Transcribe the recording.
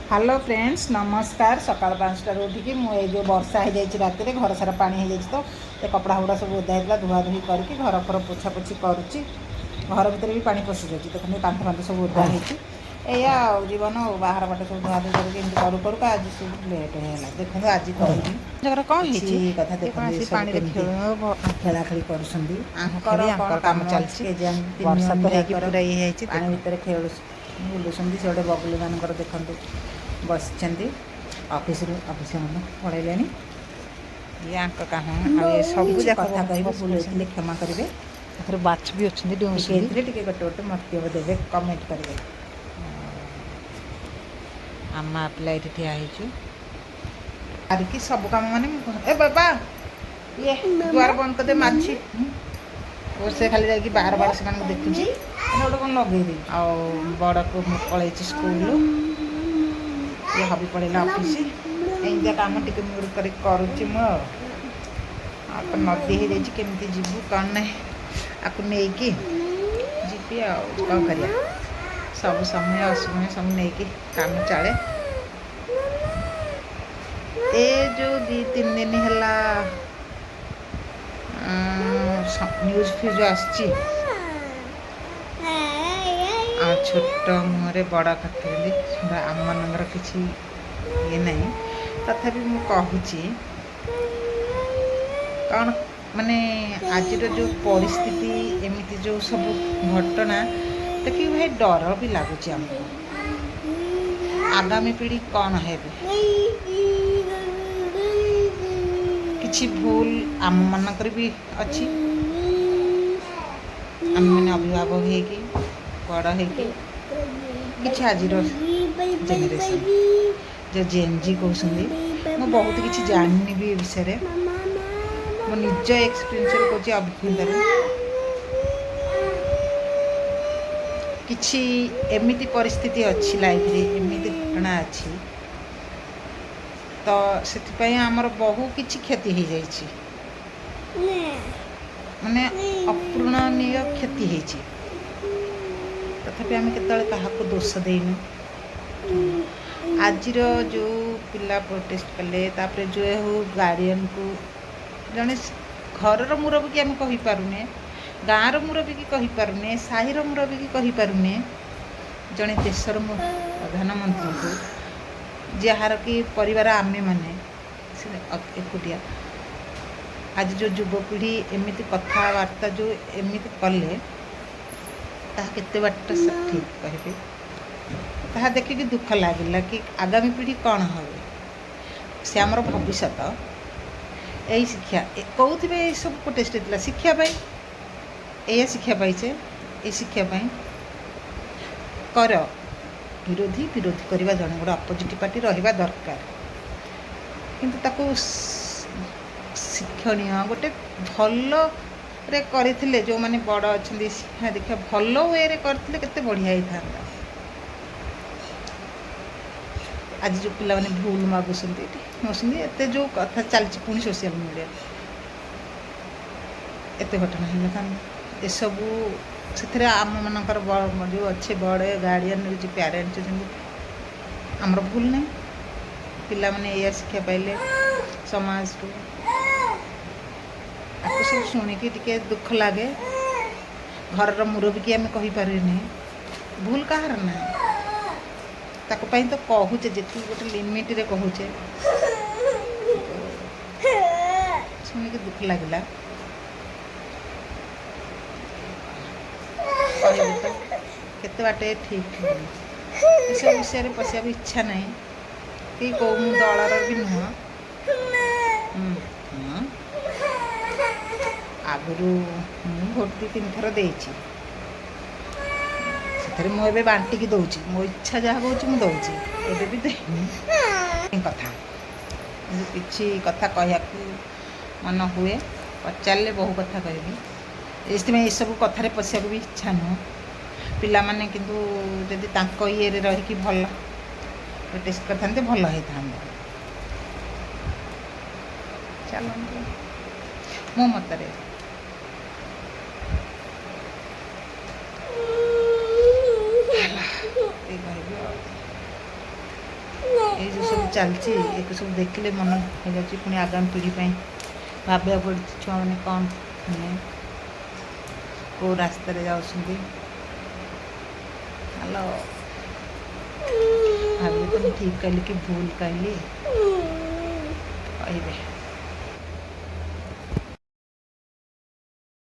Hello friends, ନମସ୍କାର। ସକାଳ 5ଟାରୁ ଉଠିକି ମୁଁ ଏଇ ଯେଉଁ ବର୍ଷା ହେଇଯାଇଛି, ରାତିରେ ଘର ସାରା ପାଣି ହେଇଯାଇଛି ତ ଏ କପଡ଼ା ଫପଡ଼ା ସବୁ ଓଦା ହେଇଥିଲା, ଧୁଆ ଧୁଇ କରିକି ଘର ଫର ପୋଛାପୋଛି କରୁଛି। ଘର ଭିତରେ ବି ପାଣି ପଶିଯାଉଛି। ଦେଖନ୍ତୁ, କାନ୍ଥ ଫାନ୍ଥ ସବୁ ଓଦା ହେଇଛି। ଏଇଆ ଆଉ ଜୀବନ। ଆଉ ବାହାର ବାଟ ସବୁ ଧୁଆ ଧୁଇ କରିକି ଏମିତି କରୁ କରୁକା ଆଜି ସବୁ ଲେଟ୍ ହେଇଗଲା। ଦେଖନ୍ତୁ, ଆଜି କହିବି ଜାଗାରେ କ'ଣ କିଛି ହେଇଛି କଥା। ଇଏ କ'ଣ ଦେଖନ୍ତୁ, ଆସି ଏସବୁ ପାଣିରେ କେମିତି ଖେଳ ଖେଳାଖେଳି କରୁଛନ୍ତି। ଆଙ୍କର ଖେଳି କ'ଣ ଆଙ୍କର କାମ କାମ ଅଛି ଚାଲିଛି। କେଜାଣି, ତିନି ବର୍ଷା ତ ଜଣ ହେଇକି ଯାକର ପୁରା ଇଏ ହେଇଛି। ପାଣି ଦେଖ। ଭିତରେ ଖେଳୁ ବୁଲୁଛନ୍ତି। ସେ ଗୋଟେ ବଗୁଲି ମାନଙ୍କର ଦେଖନ୍ତୁ, ବସିଛନ୍ତି। ଅଫିସରୁ ଅଫିସ ମଧ୍ୟ ପଳେଇଲେଣି। ଇଏ ଆଙ୍କ କାମ। ଆଉ ଏ ସବୁ କିଛି ଯାକ କଥା କହିବି, ବସି ଭୁଲ ହେଇଥିଲେ ପଡ଼ିଛନ୍ତି। କ୍ଷମା କରିବେ। ଏଥିରେ ମାଛ ବି ଅଛନ୍ତି, ଟିକେ ଡେଉଁଛନ୍ତି। ହେଇଥିଲେ ଟିକେ ଗୋଟେ ଗୋଟେ ମନ୍ତବ୍ୟ ଦେବେ, କମେଣ୍ଟ କରିବେ। ଆମ ମା ପିଲା ଏଇଠି ଠିଆ ହେଇଛୁ। ସାରିକି ସବୁ କାମ ମାନେ ମୁଁ ଏ ବାବା, ଇଏ ଦୁଆର ବନ୍ଦ କରିଦେ, ମାଛି। ଓ ସେ ଖାଲି ଯାଇକି ବାର ବାର ସେମାନଙ୍କୁ ଦେଖୁଛି। ଏଇଟା ଗୋଟେ କ'ଣ ଲଗେଇ ଦେଇଛି। ଆଉ ବଡ଼କୁ ମୁଁ ପଳେଇଛି ସ୍କୁଲ, ଇଏ ହବି ପଳେଇଲା ଅଫିସ। ଏମିତିଆ କାମ ଟିକେ ମୋର କରି କରୁଛି ମୁଁ। ଆଉ ଆଉ ତ ନଦୀ ହେଇଯାଇଛି, କେମିତି ଯିବୁ କ'ଣ ନାହିଁ, ଆକୁ ନେଇକି ଯିବି। ଆଉ କ'ଣ କରିବା? ସବୁ ସମୟ ଅସମୟ ସବୁ ନେଇକି କାମ ଚାଳେ। ଏ ଯେଉଁ 2-3 ଦିନ ହେଲା ନ୍ୟୁଜ୍ ଫ୍ୟୁଜ୍ ଆସିଛି, ଆଉ ଛୋଟ ମୁହଁରେ ବଡ଼ କଥା ଯେମିତି, ଆମମାନଙ୍କର କିଛି ଇଏ ନାହିଁ। ତଥାପି ମୁଁ କହୁଛି କ'ଣ ମାନେ ଆଜିର ଯେଉଁ ପରିସ୍ଥିତି, ଏମିତି ଯେଉଁ ସବୁ ଘଟଣା ଦେଖିକି ଭାଇ ଡର ବି ଲାଗୁଛି ଆମକୁ। ଆଗାମୀ ପିଢ଼ି କ'ଣ ହେବେ? କିଛି ଭୁଲ ଆମମାନଙ୍କର ବି ଅଛି। ଆମେମାନେ ଅଭିଭାବକ ହେଇକି, ବଡ଼ ହେଇକି କିଛି, ଆଜିର ଜେନେରେସନ୍ ଯେଉଁ ଜେନ୍ଜି କହୁଛନ୍ତି, ମୁଁ ବହୁତ କିଛି ଜାଣିନି ବି ଏ ବିଷୟରେ। ମୋ ନିଜ ଏକ୍ସପିରିଏନ୍ସରୁ କହୁଛି, ଅଭିଜ୍ଞତାରୁ। କିଛି ଏମିତି ପରିସ୍ଥିତି ଅଛି ଲାଇଫରେ, ଏମିତି ଘଟଣା ଅଛି ତ ସେଥିପାଇଁ ଆମର ବହୁ କିଛି କ୍ଷତି ହେଇଯାଇଛି, ମାନେ ଅପୂରଣୀୟ କ୍ଷତି ହେଇଛି। ତଥାପି ଆମେ କେତେବେଳେ କାହାକୁ ଦୋଷ ଦେଇନୁ। ଆଜିର ଯେଉଁ ପିଲା ପ୍ରୋଟେଷ୍ଟ କଲେ, ତାପରେ ଯେଉଁ ହଉ ଗାର୍ଡ଼ିଆନକୁ, ଜଣେ ଘରର ମୁରବୀକି ଆମେ କହିପାରୁନେ, ଗାଁର ମୁରବୀକି କହିପାରୁନେ, ସାହିର ମୁରବୀକି କହିପାରୁନେ, ଜଣେ ଦେଶର ପ୍ରଧାନମନ୍ତ୍ରୀଙ୍କୁ, ଯାହାର କି ପରିବାର ଆମେମାନେ, ସେ ଏକୁଟିଆ। ଆଜି ଯେଉଁ ଯୁବପିଢ଼ି ଏମିତି କଥାବାର୍ତ୍ତା ଯେଉଁ ଏମିତି କଲେ, ତାହା କେତେ ବାଟ ଠିକ୍ କହିବେ? ତାହା ଦେଖିକି ଦୁଃଖ ଲାଗିଲା କି ଆଗାମୀ ପିଢ଼ି କ'ଣ হবে? ସେ ଆମର ଭବିଷ୍ୟତ। ଏଇ ଶିକ୍ଷା କହୁଥିବେ, ଏସବୁ ପ୍ରୋଟେଷ୍ଟ ହେଇଥିଲା ଶିକ୍ଷା ପାଇଁ, ଏଇଆ ଶିକ୍ଷା ପାଇଛେ, ଏଇ ଶିକ୍ଷା ପାଇଁ କର ବିରୋଧୀ। ବିରୋଧୀ କରିବା, ଜଣେ ଗୋଟେ ଅପୋଜିଟ୍ ପାର୍ଟି ରହିବା ଦରକାର, କିନ୍ତୁ ତାକୁ ଶିକ୍ଷଣୀୟ ଗୋଟେ ଭଲରେ କରିଥିଲେ, ଯେଉଁମାନେ ବଡ଼ ଅଛନ୍ତି, ଶିକ୍ଷା ଦୀକ୍ଷା ଭଲ ୱେରେ କରିଥିଲେ କେତେ ବଢ଼ିଆ ହେଇଥାନ୍ତା। ଆଜି ଯେଉଁ ପିଲାମାନେ ଭୁଲ ମାଗୁଛନ୍ତି ଏଠି ମାଗୁଛନ୍ତି, ଏତେ ଯେଉଁ କଥା ଚାଲିଛି ପୁଣି ସୋସିଆଲ ମିଡ଼ିଆରେ, ଏତେ ଘଟଣା ହେଇନଥାନ୍ତା ଏସବୁ। ସେଥିରେ ଆମମାନଙ୍କର ଯେଉଁ ଅଛି ବଡ଼ ଗାର୍ଡ଼ିଆନ୍, ଯେଉଁ ପ୍ୟାରେଣ୍ଟସ୍ ଅଛନ୍ତି, ଆମର ଭୁଲ ନାହିଁ। ପିଲାମାନେ ଏଇଆ ଶିକ୍ଷା ପାଇଲେ ସମାଜରୁ। ଆକୁ ସବୁ ଶୁଣିକି ଟିକେ ଦୁଃଖ ଲାଗେ। ଘରର ମୁରବୀକି ଆମେ କହିପାରିନି, ଭୁଲ କାହାର ନାହିଁ। ତାକୁ ପାଇଁ ତ କହୁଛେ, ଯେତିକି ଗୋଟେ ଲିମିଟରେ କହୁଛେ। ଶୁଣିକି ଦୁଃଖ ଲାଗିଲା। କହିବି ତ କେତେ ବାଟେ ଠିକ୍, ଏସବୁ ବିଷୟରେ ପଶିବାକୁ ଇଚ୍ଛା ନାହିଁ କି କେଉଁ ମୁଁ ଦଳର ବି ନୁହଁ। ହଁ, ଆଗରୁ ମୁଁ ଭୋଟ 2-3 ଥର ଦେଇଛି। ସେଥିରେ ମୁଁ ଏବେ ବାଣ୍ଟିକି ଦେଉଛି, ମୋ ଇଚ୍ଛା ଯାହା କହୁଛି ମୁଁ ଦେଉଛି। ଏବେ ବି ଦେଇନି କଥା, କିନ୍ତୁ କିଛି କଥା କହିବାକୁ ମନ ହୁଏ। ପଚାରିଲେ ବହୁ କଥା କହିବି। ଏଇଥିପାଇଁ ଏସବୁ କଥାରେ ପଶିବାକୁ ବି ଇଚ୍ଛା ନୁହଁ। ପିଲାମାନେ କିନ୍ତୁ ଯଦି ତାଙ୍କ ଇଏରେ ରହିକି ଭଲ ପ୍ରୋଟେଷ୍ଟ କରିଥାନ୍ତେ, ଭଲ ହେଇଥାନ୍ତା। ଚାଲନ୍ତୁ, ମୋ ମତରେ ହେଲା, ଏତିକି କହିବି ଆଉ। ଏଇ ଯେଉଁ ସବୁ ଚାଲିଛି, ଏକୁ ସବୁ ଦେଖିଲେ ମନ ହେଇଯାଉଛି। ପୁଣି ଆଗାମୀ ପିଢ଼ି ପାଇଁ ଭାବିବାକୁ ପଡ଼ୁଛି, ଛୁଆମାନେ କ'ଣ ମାନେ କେଉଁ ରାସ୍ତାରେ ଯାଉଛନ୍ତି। ହ୍ୟାଲୋ, ଭାବିଲେ ତ ମୁଁ ଠିକ୍ କହିଲି କି ଭୁଲ କହିଲି, କହିବେ।